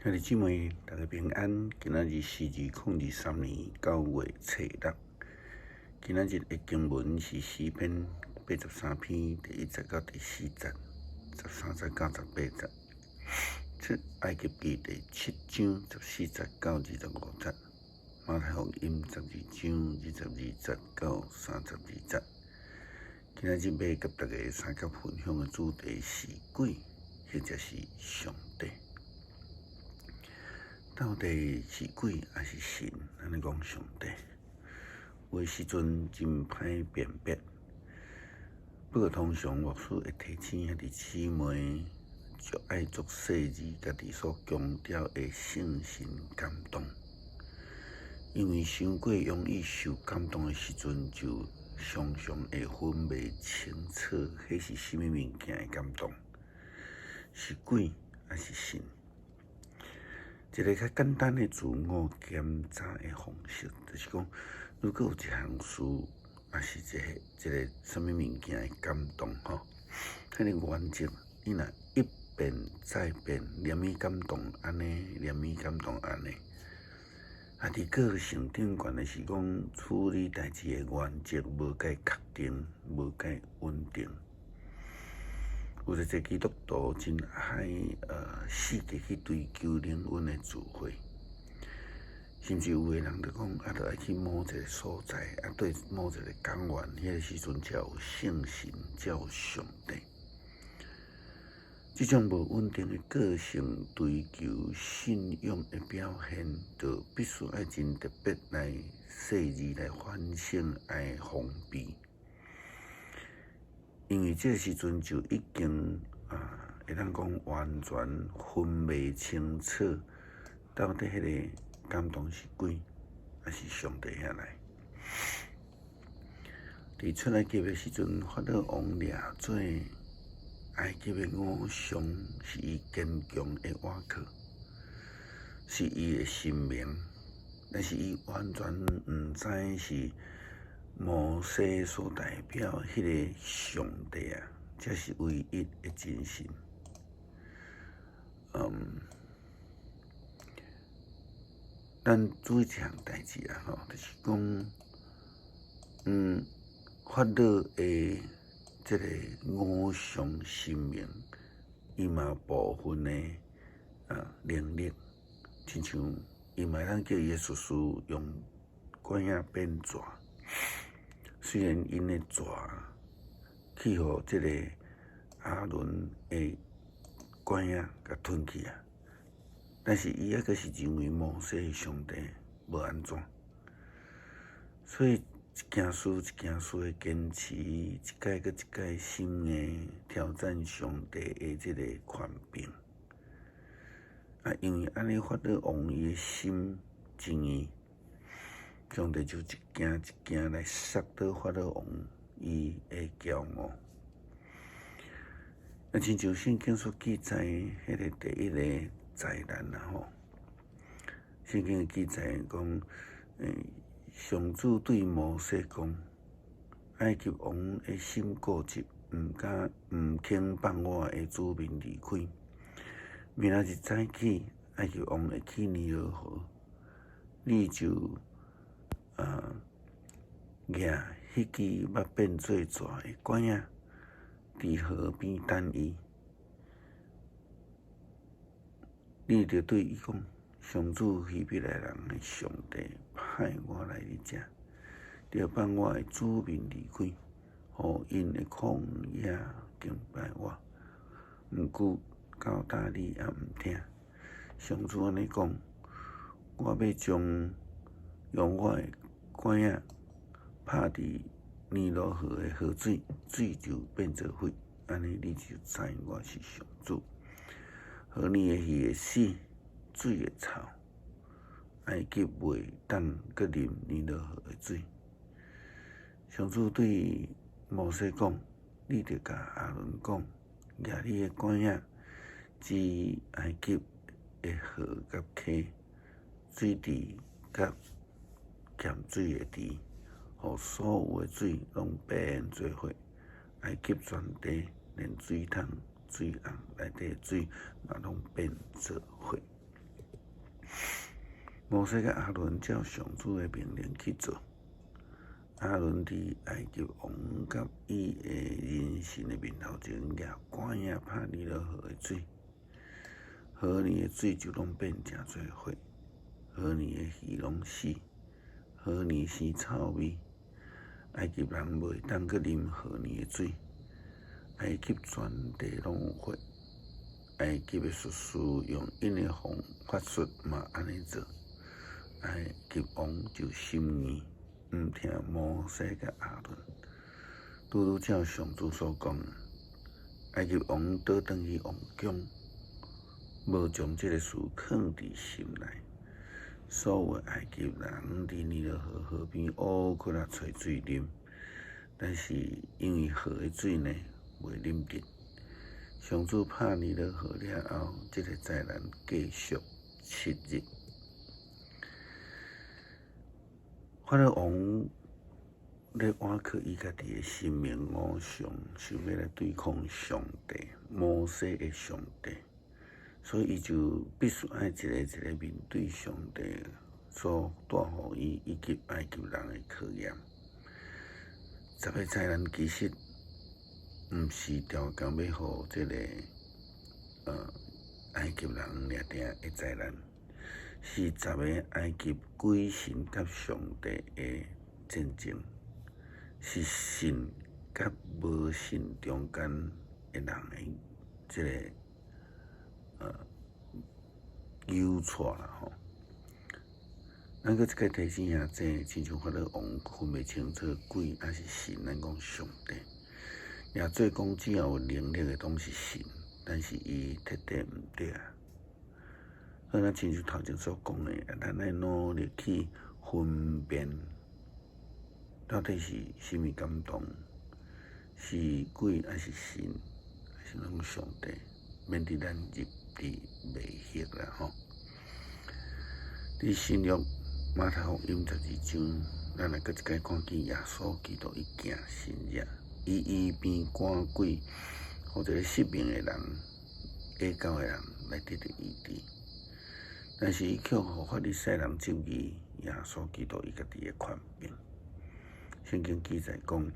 兄弟姊妹，大家平安。今仔日是2023年9月初6。今仔日的經文是詩篇83篇第1節到第4節，13節到18節。出埃及記第7章14節到25節。馬太福音12章22節到32節。今仔日欲佮大家相佮分享的主題是鬼，或者是上帝。到底是鬼抑是神？按呢講上帝，有的時陣真歹辨別。不過通常牧師會提醒兄弟姊妹，就愛足細膩家己所強調的聖神感動，因為傷過容易受感動的時陣，就常常會分袂清楚，彼是啥物物件的感動，是鬼抑是神？一個較簡單的自我檢查的方式，就是講，如果有一項事，抑是一個啥物物件的感動吼，彼個原則，你若一遍再遍，連伊感動按呢，連伊感動按呢，啊，佇個性頂懸的是講處理代誌的原則無蓋確定，無蓋穩定。有一個基督徒真愛四界去追求靈恩的智慧，甚至有的人就講啊，著愛去某一個所在，啊，對某一個講員，彼個時陣才有聖神，才有上帝。這種無穩定的個性追求信仰的表現，就必須愛真特別來細膩來反省，愛防備。因為這個時陣就已經啊，會當講完全分袂清楚，到底彼個感動是鬼，抑是上帝遐來。佇出埃及的時陣，法老王掠做埃及的偶像，是伊堅強的倚靠，是伊的神明，但是伊完全毋知是摩西所代表彼個上帝啊，才是唯一的真神。咱注意一項代誌啊，吼，就是講，法老的這個偶像神明，伊嘛有部分的能力，親像伊嘛會當叫伊的術士用拐仔變蛇。雖然𪜶的蛇去予這個亞倫的拐仔共吞去啊，但是伊猶閣是認為摩西的上帝無按怎，所以一件事一件事的堅持，一擺閣一擺心硬挑戰上帝的這個權柄。啊，因為按呢法老王伊的心真硬。上帝就一件一件來殺倒法老王伊的驕傲。啊，親像聖經所記載，彼個第一個災難啊吼。聖經記載講，上主對摩西講，埃及王的心固執，毋敢毋肯放我的子民離開。明仔日早起，埃及王會去尼羅河，你就舉彼支捌變做蛇的拐仔，佇河邊等伊。你著對伊講：上主希伯來人的上帝派我來你遮，著放我的子民離開，予𪜶佇曠野敬拜我。毋過到今你猶毋聽。上主按呢講：我欲將用我的拐仔拍佇尼羅河的河水，水就變做血，按呢你就知我是上主。河裡的魚會死，水會臭，埃及袂當閣啉尼羅河的水。上主對摩西講：你著共亞倫講，舉你的拐仔，指埃及的河佮溪，水池佮鹹水的池，予所有的水攏變做血。埃及全地連水桶、水甕內底的水嘛攏變做血。摩西佮亞倫照上主的命令去做。亞倫佇埃及王佮伊的人臣的面頭前，舉竿仔拍尼羅河的水，河裡的水就攏變成做血，河裡的魚攏死，河裡生臭味。埃及人袂當閣啉河裡的水，埃及全地攏有血。埃及的術士用𪜶的方法術嘛按呢做，埃及王就心硬，毋聽摩西佮亞倫，拄拄照上主所講，埃及王倒轉去王宮，無將這个事囥佇心內。所有埃及人佇尼羅河河邊烏窟仔揣水啉，但是因為河的水呢袂啉得。上主拍尼羅河了後，這个災難繼續7日。法老王咧倚靠伊家己的神明偶像，想欲來對抗上帝，摩西的上帝，所以伊就必須愛一个一个面對上帝所帶予伊以及埃及人的考驗。十个災難其實毋是專工欲予這个埃及人爾爾的災難。是十个埃及鬼神佮上帝的戰爭，是信佮無信中間的人的這个糾纏啦吼。咱閣一擺提醒兄弟，親像法老王分袂清楚鬼抑是神，咱講上帝。也做講只要有能力的攏是神，但是伊徹底毋對啊。好，咱親像頭前所講的，咱愛努力去分辨，到底是啥物感動，是鬼抑是神，抑是講上帝，免得咱入佇迷惑啦吼。佇新約馬太福音12章，咱來閣一擺看見耶穌基督伊行神跡，伊醫病趕鬼，予一个失明的人、啞狗的人來得著醫治。但是伊卻予法利賽人質疑耶穌基督伊家己的權柄。聖經記載講，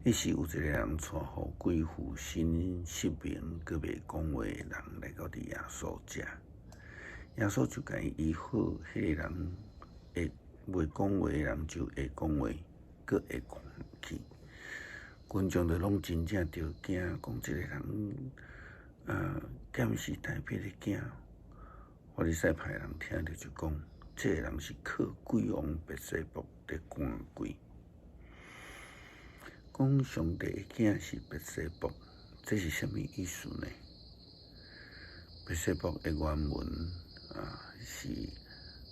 彼時有一個人帶予鬼附身失明、閣袂講話的人來到佇耶穌遮，耶穌就共伊醫好，彼个人會袂講話的人就會講話，閣會看見。群眾就攏真正著驚，講這個人敢是大衛的囝？法利賽派人聽著就講，這个人是靠鬼王別西卜佇趕鬼。講上帝的囝是別西卜，這是啥物意思呢？別西卜的原文啊是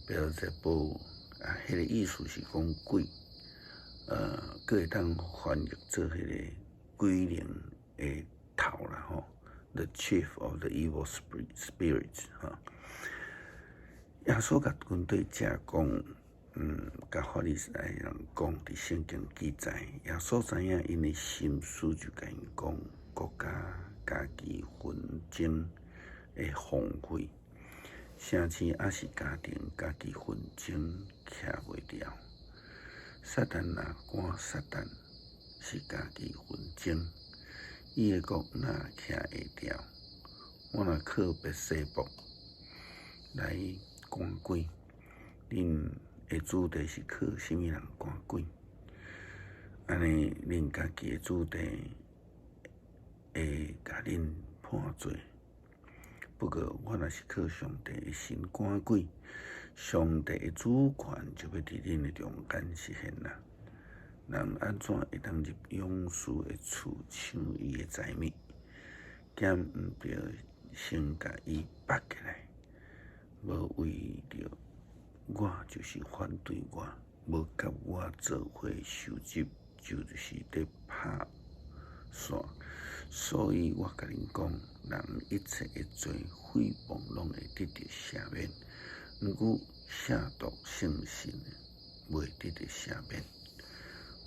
別爾這卜啊，彼个意思是講鬼，閣會當翻譯做彼个鬼靈的頭啦吼，The chief of the evil spirits 吼。耶穌共軍隊長講，共法利賽人講，佇聖經記載，耶穌知影𪜶的心思，就共𪜶講，國家家己紛爭會荒廢，城市抑是家庭家己紛爭徛袂牢。撒旦若趕撒旦，是家己紛爭，伊的國哪徛會牢？我若靠別西卜來趕鬼，恁的子弟是靠啥物人趕鬼？按呢，恁家己的子弟會共恁判罪。不過，我若是靠上帝的神趕鬼，上帝的主權就欲佇恁的中間實現啦。人按怎會當入勇士的厝搶伊的財物，兼毋著先共伊縛起來？無為著我，就是反對我；無佮我做伙收集，就是佇拍散。所以我共恁講，人一切的罪誹謗攏會得著赦免，毋過褻瀆聖神的，袂得著赦免。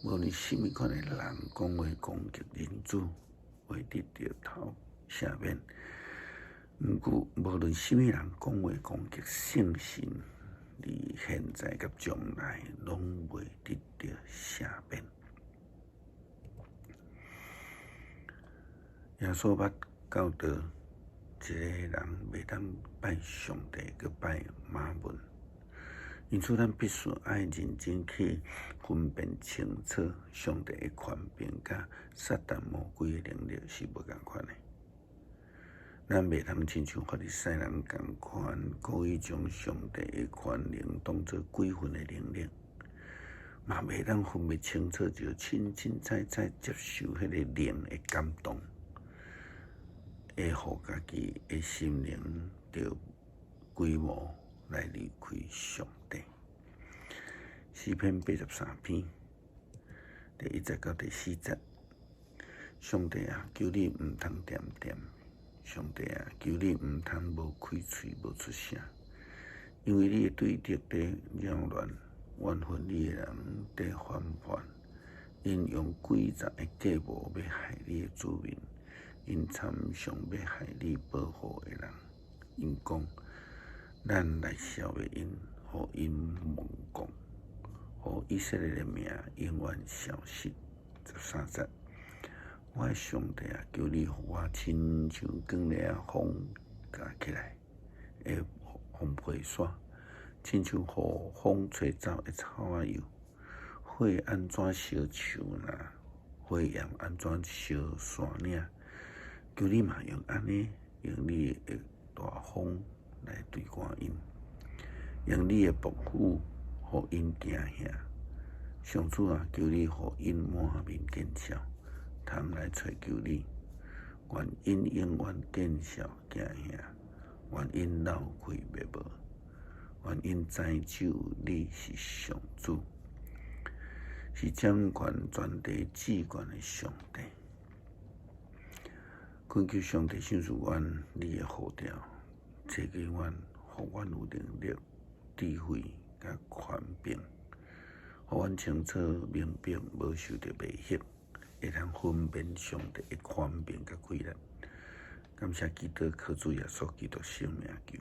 無論啥物款的人講話攻擊人子，會得著頭赦免。毋過，無論啥物人講話攻擊聖神，佇現在佮將來攏袂得著赦免。耶穌捌教導一个人袂當拜上帝，閣拜瑪門。因此，咱必須愛認真去分辨清楚，上帝的權柄佮撒旦魔鬼的能力是無仝款的。咱袂通親像法利賽人仝款，故意將上帝的權能當做鬼魂的能力，嘛袂當分袂清楚就凊凊彩彩接受彼个靈的感動，會予家己的心靈著鬼魔來離開上帝。詩篇83篇第1節到第4節：上帝啊，求你毋通恬恬；上帝啊，求你毋通無開喙無出聲，因為你的對敵佇擾亂，怨恨你的人佇反叛，𪜶用詭詐的計謀欲害你的子民，𪜶參詳欲害你保護的人。𪜶講：咱來消滅𪜶，予𪜶亡國，予以色列的名永遠消失。13節，我的上帝啊，求你予我親像捲螺仔風共起來的風皮沙，親像予風吹走的草仔幼。火按怎燒樹林，火焰按怎燒山嶺，求你嘛用按呢，用你的大風來對趕𪜶，用你的暴雨，予𪜶驚嚇。上主啊，求你予𪜶滿面見笑，通來揣求你。願𪜶永遠見笑驚嚇，願𪜶落氣滅無，願𪜶知只有你是上主，是掌權全地至懸的上帝。懇求上帝賞賜阮你的呼召，提起阮，予阮有能力、智慧佮權柄，予阮清楚明白，無受著迷惑，會通分辨上帝的權柄佮氣力。感謝基督，靠主耶穌基督聖名求。